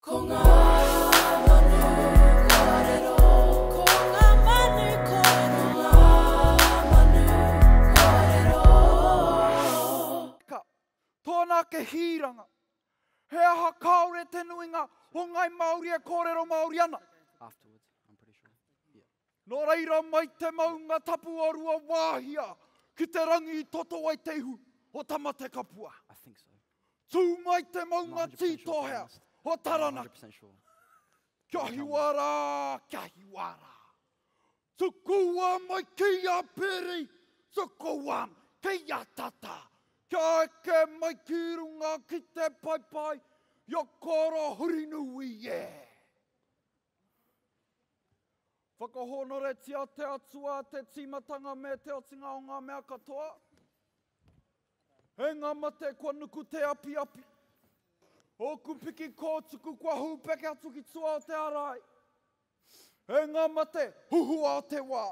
Ko ngā manu kōrero. Ko ngā manu kōrero. Ngā manu kōrero. Ka, tōna ake hīranga. He aha kāore te nuinga o Ngāi Māori e kōrero Māori ana? Afterwards, I'm pretty sure. Yeah. Nō reira mai te maunga tapu o Ruawāhia ki te rangi i toto ai te ihu o Tamatekapua. I think so. Tū mai te maunga tītohea o Taranaki. Sure. Kia hiwa rā, kia hiwa rā. Tukua mai ki a Peri, tukua ki a Tata. Kia eke mai ki runga ki te paepae, i a Koro Hurinui e. Whakahōnoretia te Atua, te tīmatanga me te otinga o ngā mea katoa. E ngā mate kua nuku te apiapi. Ōku piki kōtuku kua hūpeke atu ki tua o te arai. E ngā mate huhua o te wā.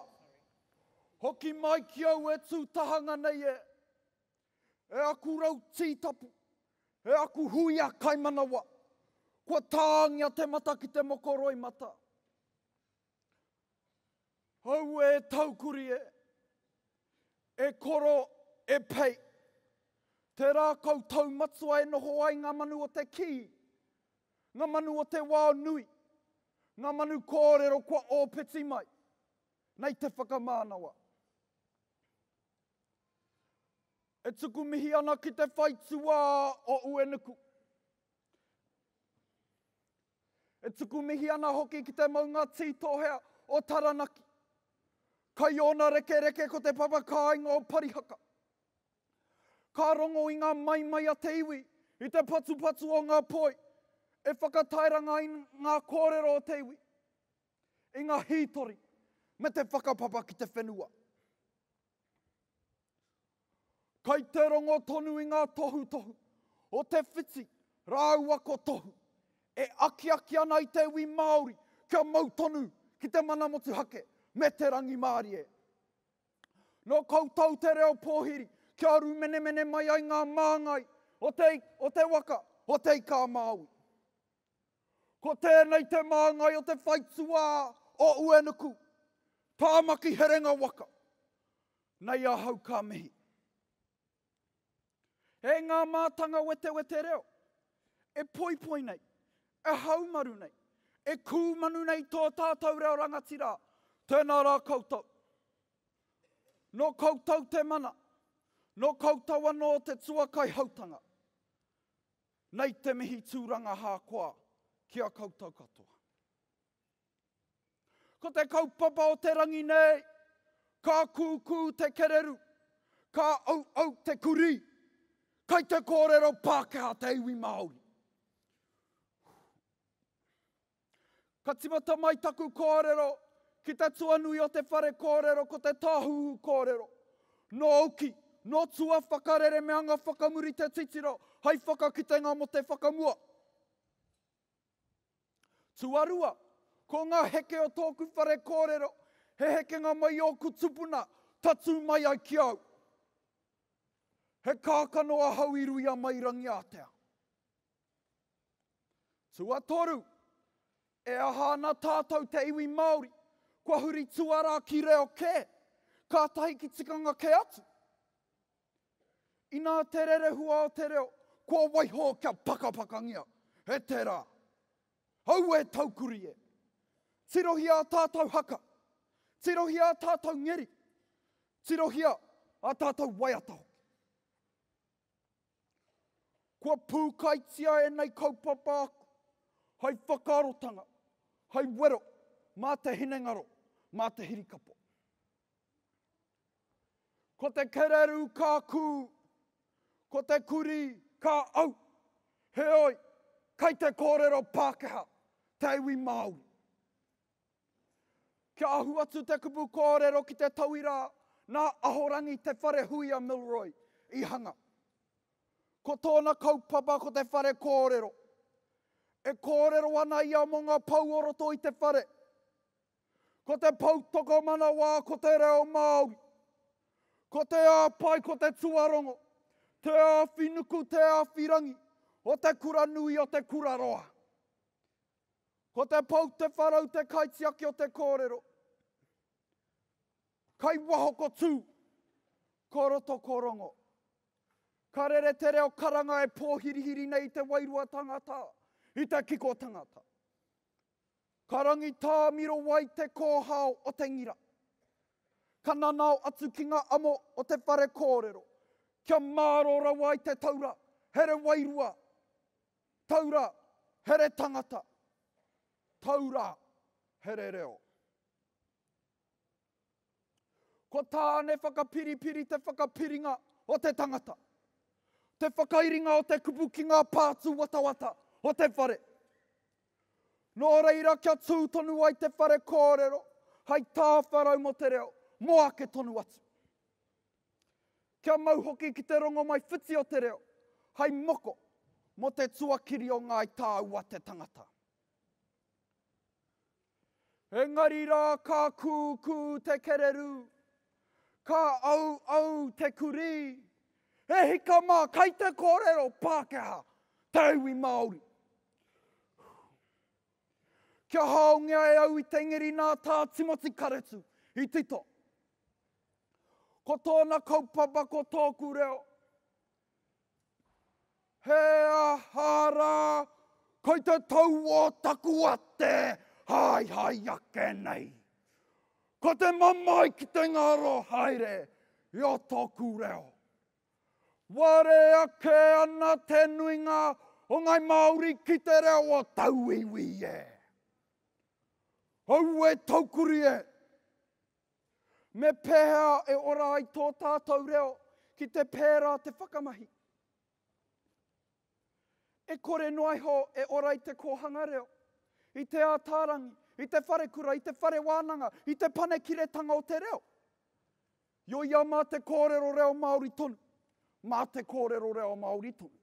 Hoki mai ki au e tū tahanga nei e. E aku rau tītapu, e aku huia kaimanawa, kua tāngia te mata ki te moko roimata. Aue e taukuri e, e koro, e pei, te rākau taumatua e noho ai ngā manu o te kī, ngā manu o te wao nui, ngā manu kōrero kua ōpeti mai, nei te whakamānawa. E tuku mihi ana ki te whaituā o Uenuku. E tuku mihi ana hoki ki te maunga tītohea o Taranaki. Kai ōna rekereke ko te papa kāinga o Parihaka. Ka rongo i ngā maimai a te iwi, i te patupatu o ngā poi, e whakatairanga i ngā kōrero o te iwi, i ngā hītori, me te whakapapa ki te whenua. Kai te rongo tonu i ngā tohutohu o Te Whiti rāua ko Tohu e akiaki ana i te iwi Māori kia mau tonu ki te mana motuhake me te rangimārie. Nō koutou te reo pōhiri kia rūmenemene mai ai ngā māngai o te, o te waka o Te Ika-a-Māui. Ko tēnei te māngai o te whaituā o Uenuku, Tāmaki Herenga Waka. Nei ahau ka mihi. E ngā mātanga wetewete reo, e poipoi nei, e haumaru nei, e kūmanu nei tō tātou reo rangatira, tēnā rā koutou. Nō koutou te mana, nō koutou anō te tuakaihautanga. Nei te mihi tūranga hākoa ki a koutou katoa. Ko te kaupapa o te rangi nei, ka kūkū te kereru, ka auau te kurī, kai te kōrero Pākehā te iwi Māori. Ka timata mai taku kōrero ki te tuanui o te whare kōrero ko te tāhuhu kōrero. Nō uki, nō tua whakarere me anga whakamuri te titiro hai whakakitenga mō te whakamua. Tuarua, ko ngā heke o tōku whare kōrero, he hekenga mai ōku tupuna, tatū mai ai ki au. He kākano ahau i ruia mai Rangiātea. Tuatoru, e aha ana tātou te iwi Māori, kua huri tuarā ki reo kē, kātahi ki tikanga kē atu. Inā te rerehua o te reo, kua waiho kia pakapakangia e te rā. Aue taukuri e! Tirohia a tātou haka, tirohia a tātou ngeri, tirohia a tātou waiata hoki. Kua pūkaitia ēnei kaupapa aku hai whakaarotanga, hai wero mā te hinengaro, mā te hirikapo. Ko te kererū ka kū, ko te kurī ka au, heoi, kai te kōrero Pākehā te iwi Māori. Kia ahu atu te kupu kōrero ki te tauira nā Ahorangi Te Wharehuia Milroy i hanga. Ko tōna kaupapa ko te whare kōrero. E kōrero ana ia mō ngā pou o roto i te whare. Ko te pou tokomanawā ko te reo Māori. Ko te āpai ko te tuarongo, te āwhi nuku, te āwhi rangi o te kura nui o te kura roa. Ko te pou te wharau te kaitiaki o te kōrero. Kai waho ko Tū, ko roto ko Rongo. Ka rere te reo karanga e pōhirihiri nei i te wairua tangata, i te kiko tangata. Ka rangitāmiro wai te kōhao o te ngira. Ka nanao atu ki ngā amo o te whare kōrero, kia mārō rawa ai te taura, here wairua, taura, here tangata, taura, here reo. Ko Tāne whakapiripiri te whakapiringa o te tangata, te whakairinga o te kupu ki ngā pātūwatawata o te whare. Nō reira kia tū tonu ai te whare kōrero hai tāwharau mō te reo, mō ake tonu atu. Kia mau hoki ki te rongomai whiti o te reo, hai moko mō te tuakiri o Ngāi Tāua te tangata. Engari rā ka kūkū te kererū, ka auau te kurī, e hika mā kai te kōrero Pākehā te iwi Māori. Kia haongia e au i te ngeri nā Tā Timoti Karetu i tito. Ko tōna kaupapa ko tōku reo. He aha rā, kei te tau o taku ate haehae ake nei. Ko te mamae ki te ngaro haere i o tōku reo. Ware ake ana te nuinga o Ngai Māori ki te reo o tauiwi e. Aue taukuri e! Me pēhea e ora ai tō tātou reo ki te pērā te whakamahi? E kore noa iho e ora i te kōhanga reo, i te ātārangi, i te wharekura, i te whare wānanga, i te panekiretanga o te reo. Ioia mā te kōrero reo Māori tonu, mā te kōrero reo Māori tonu.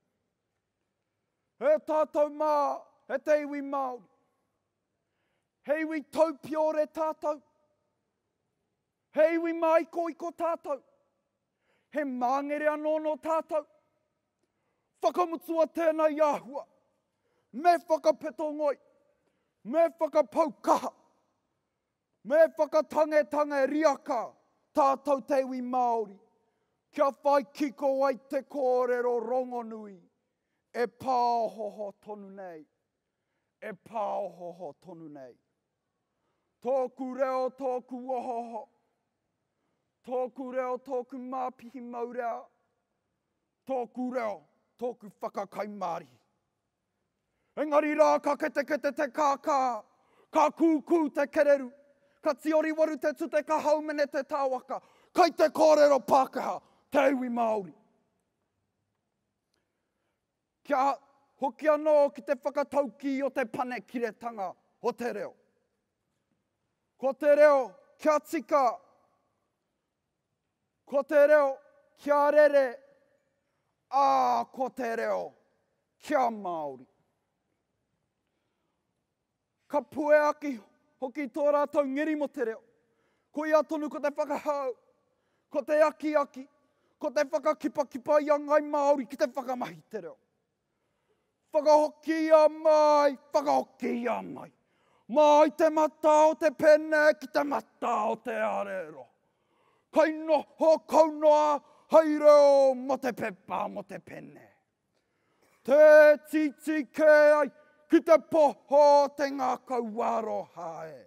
E tātou mā, e te iwi Māori, He iwi taupiore tātou. He iwi māikoiko tātou. He māngere anō nō tātou. Whakamutua tēnei āhua. Me whakapeto ngoi. Me whakapau kaha. Me whakatangetange riaka tātou te iwi Māori kia whai kiko ai te kōrero rongonui e pāohoho tonu nei. E pāohoho tonu nei. Tōku reo, tōku ohoho. Tōku reo, tōku māpihi maurea. Tōku reo, tōku whakakai mārihi. Engari rā ka ketekete te kākā, ka kūkū te kereru, ka tioriwaru te tute, ka haumene te tāwaka, kai te kōrero Pākehā, te iwi Māori. Kia hoki anō ki te whakataukī o te panekiretanga o te reo. Ko te reo kia tika, ko te reo kia rere, ā, ko te reo kia Māori. Ka puea ake hoki tō rātou ngeri mō te reo. Koia tonu ko te whakahau, ko te akiaki, ko te whakakipakipa i a Ngai Māori ki te whakamahi te reo. Whakahokia mai, whakahokia mai. Mai te mata o te pene ki te mata o te arero. Kai noho kau noa hei reo mō te pepa, mō te pene. Tē titi kē ai ki te poho te ngākau aroha e.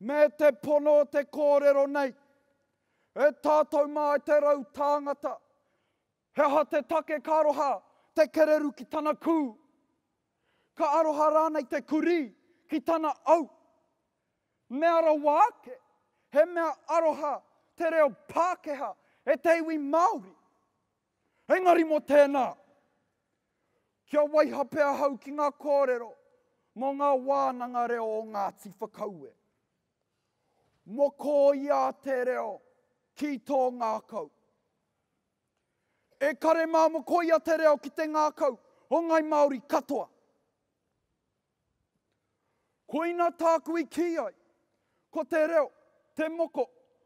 Me te pono o te kōrero nei, e tātou mā e te rautāngata, he aha te take ka aroha te kereru ki tana kū? Ka aroha rānei te kurī ki tana au? Mea rawa ake, he mea aroha te reo Pākehā e te iwi Māori. Engari mō tēnā, kia waihape ahau ki ngā kōrero mō ngā wānanga reo o Ngāti Whakaue. Mokoia te reo ki tō ngākau. E kare mā mokoia te reo ki te ngākau o Ngai Māori katoa. Koina tāku i kī ai, ko te reo, te moko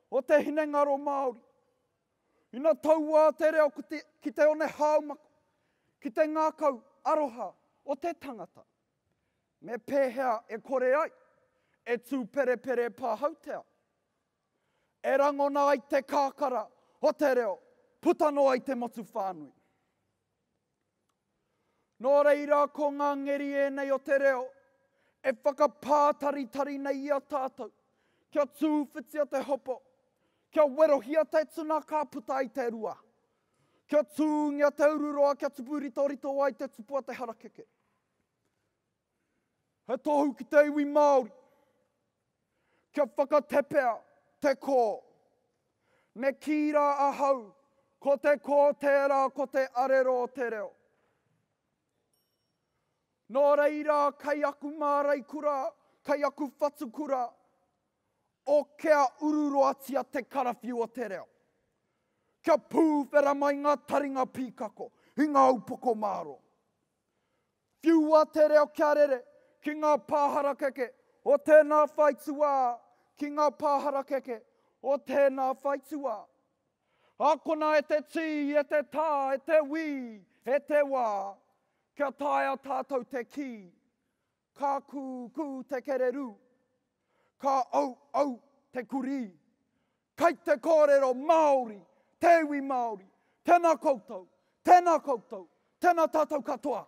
o te hinengaro Māori. Ina tauā te reo ki te one hāumako, ki te ngākau aroha o te tangata. Me pēhea e kore ai e tūperepere pāhautea? E rangona ai te kakara o te reo puta noa i te motu whānui. Nō reira ko ngā ngeri ēnei o te reo e whakapātaritari nei i a tātou kia tūwhitia te hopo, kia werohia te tuna ka puta i te rua, kia tūngia te ururoa kia tupu ritorito ai te tupu a te harakeke. He tohu ki te iwi Māori kia whakatepea te kō. Me kī rā ahau, ko te kō tērā ko te arero o te reo. Nō reira, kei aku māreikura, kei aku whatukura, okea ururoatia te karawhiu o te reo. Kia pūwhera mai ngā taringa pīkako i ngā upoko mārō. Whiua te reo kia rere ki ngā pā harakeke o tēnā whaituā, ki ngā pā harakeke o tēnā whaituā. Ākona e te tī, e te tā, e te wī, e te wā, kia taea tātou te kī, ka kūkū te kererū, ka auau te kurī, Kai te kōrero Māori, te iwi Māori, tēnā koutou, tēnā koutou, tēnā tātou katoa.